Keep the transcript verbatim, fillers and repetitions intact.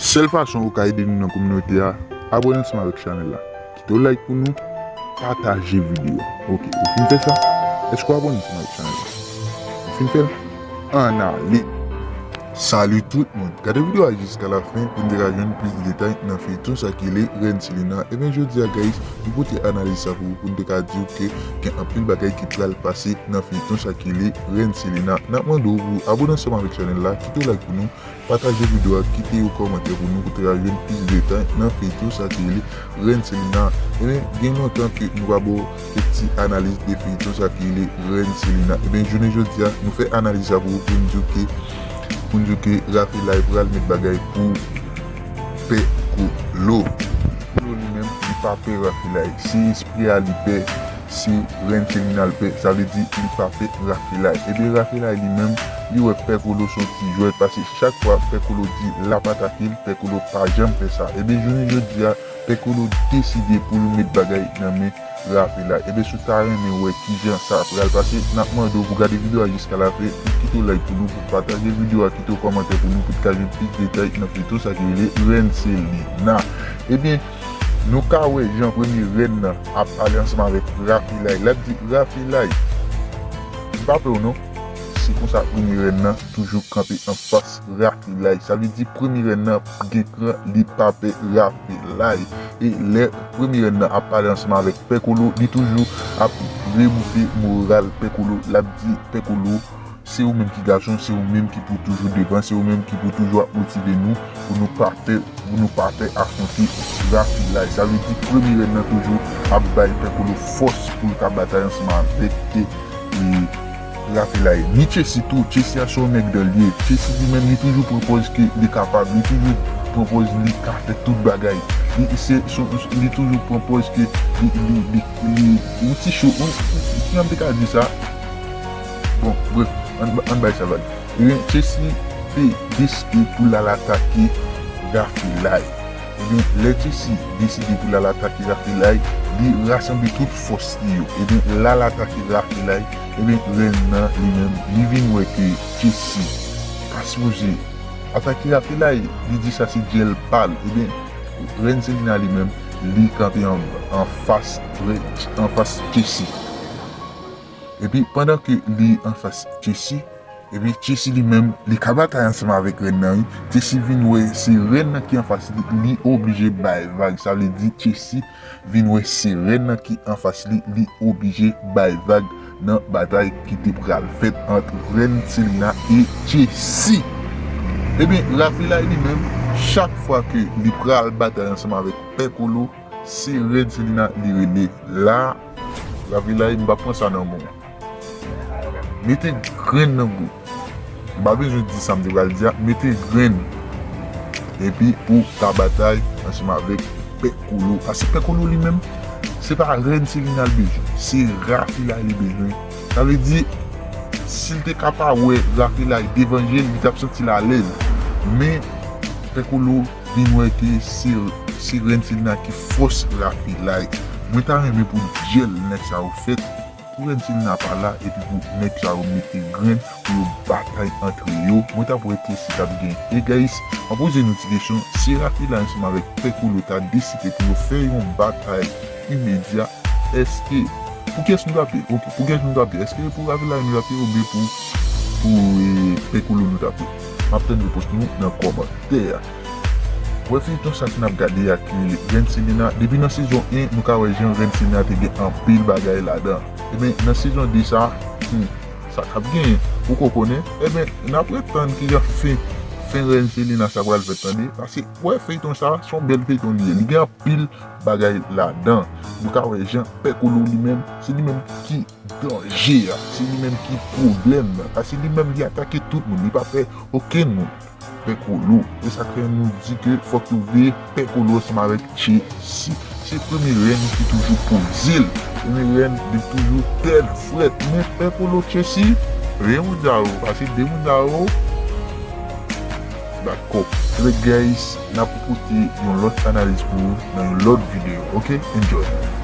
Sèl fason ou ka ede nou nan kominote a, abòne ansanm avèk chanèl la. Kite yon like pou nou, pataje videyo a. Ok, ou fin fè sa? Èske w abòne ansanm avèk chanèl la? Ou fin fè l? Ann ale! Salut tout moun! Gade videyo a jiska la fen pou n te ka jwenn plis detay nan feyton sa ki rele Rèn Selena. Ebyen, jodi a, guys, nou pote analiz sa pou ou, pou n te ka di w ke gen anpil bagay ki pral pase nan feyton sa ki rele Rèn Selena. N ap mande w pou abòne ansanm avèk chanèl la, kite yon like pou nou, pataje videyo a, kite yon kòmantè pou nou, pou n te ka jwenn plis detay nan feyton sa ki rele Rèn Selena. Ebyen, gen lontan ke nou pa ba w yon ti analiz de feyton sa ki rele Rèn Selena. Ebyen, jounen jodi a, nou fè analiz sa pou ou, pou n di w ke, pou n di w ke Rafelay pral met bagay pou Pè Kolo. Kolo li menm, li pa pè Rafelay. Se espri a li pè, se Rèn Selena l pè. Sa vle di, li pa pè Rafelay. Ebyen, Rafelay li menm, li wè Pè Kolo se yon ti jwèt, paske chak fwa Pè Kolo di l ap atake l, Pè Kolo pa janm fè sa. Ebyen, jounen jodi a, Pè Kolo deside pou l met bagay nan men Rafelay. Ebyen, si w ta renmen wè kijan sa pral pase, n ap mande w pou gade videyo a jiska la fen, pou kite yon like pou nou, pou pataje videyo a, kite yon kòmantè pou nou, pou n ka jwenn plis detay nan feyton sa ki rele Rèn Selena. Ebyen, nou ka wè jan premye rèn nan ap pale ansanm avèk Rafelay. L ap di, Rafelay, m pa pè w non. Se konsa premye rèn nan toujou kanpe anfas Rafelay. Sa vle di premye rèn nan gen kran, li pa pè Rafelay. E lè premye rèn nan ap pale ansanm avèk Pè Kolo, li toujou ap remoute moral Pè Kolo. L ap di Pè Kolo, se ou menm ki gason, se ou menm ki pou toujou devan, se ou menm ki pou toujou ap motive nou, pou nou pa pè, pou nou pa pè afwonte Rafelay. Sa vle di premye rèn nan toujou ap bay Pè Kolo fòs pou l ka batay ansanm avèk, e, e, Rafelay. Ni Chessy tou, Chessy a se yon nèg dan l ye. Chessy li menm, li toujou pran pòz ke li kapab, li toujou pran pòz li ka fè tout bagay. Li, se, se, li toujou pran pòz ke li, li, li, li, li ti cho, ou, ou, kijan m te ka di sa? Bon, bref, ann, ann bay sa vag. Ebyen, Chessy te deside pou l al atake Rafelay. Ebyen, lè Chessy deside pou l al atake Rafelay, li rasanble tout fòs li yo. Ebyen, l al atake Rafelay. Ebyen, rèn nan li menm, li vin wè ke Chessy pa sipoze atake Rafelay. Li di sa se dyèl pa l. Ebyen, Rèn Selena li menm, li kanpe an, anfas, anfas Chessy. Epi, pandan ke li anfas Chessy, epi Chessy li menm, li ka batay ansanm avèk rèn nan, wi. Chessy vin wè se rèn nan ki anfas li, li oblije bay vag. Sa vle di Chessy vin wè se rèn nan ki anfas li, li oblije bay vag nan batay ki te pral fèt ant Rèn Selena e Chessy. Ebyen, Rafelay li menm, chak fwa ke li pral batay ansanm avèk Pè Kolo, se Rèn Selena li rele. La, Rafelay, m pa pran sa nan men w. Mete grenn nan gou. M pa bezwen di sa m te pral di a, mete grenn. Epi pou w ka batay ansanm avèk Pè Kolo. Paske Pè Kolo li menm, se pa Rèn Selena l bezwen, se Rafelay li bezwen. Sa vle di, si l te ka pa wè Rafelay devan je l, li t ap santi l alèz. Men, Pè Kolo vin wè ke se, se Rèn Selena ki fòs Rafelay. Mwen ta renmen pou dyèl nèg sa yo fèt, pou Rèn Selena pa la, epi pou nèg sa yo mete grenn, pou yo batay antre yo. Mwen ta pou wè kiyès ki t ap genyen. E guys, mwen poze nou ti kesyon, si Rafelay ansanm avèk Pè Kolo ta deside pou yo fè yon batay imedya, èske, pou kiyès nou t ap ye? Ok, pou kiyès nou t ap ye? Èske pou Rafelay nou t ap ye oubyen pou, pou, e, Pè Kolo nou t ap ye? M ap tann repons nou nan kòmantè a. Wè feyton sa ke n ap gade a ki rele Rèn Selena. Depi nan sezon en, nou ka wè jan Rèn Selena te gen anpil bagay ladan. Ebyen, nan sezon de sa, hmm, sa k ap genyen? Ou ko konnen? Ebyen, n ap ret tann kijan fen, fen Rèn Selena sa pral fèt, tande. Paske, wè feyton sa, se yon bèl feyton li ye. Li gen anpil bagay ladan. Nou ka wè jan Pè Kolo li menm, se li menm ki danje a. Se li menm ki pwoblèm nan. Paske li menm li atake tout moun. Li pa pè okenn moun. Pè Kolo. E sa k fè nou di ke fòk nou veye Pè Kolo ansanm avèk Chessy. Se premye rèn ki toujou poze l. Premye rèn li toujou tèt frèt. Men Pè Kolo Chessy, veye moun sa yo. Paske de moun sa yo, dakò. Ebyen guys, n ap pote yon lòt analiz pou ou nan yon lòt videyo. Ok? Enjoy.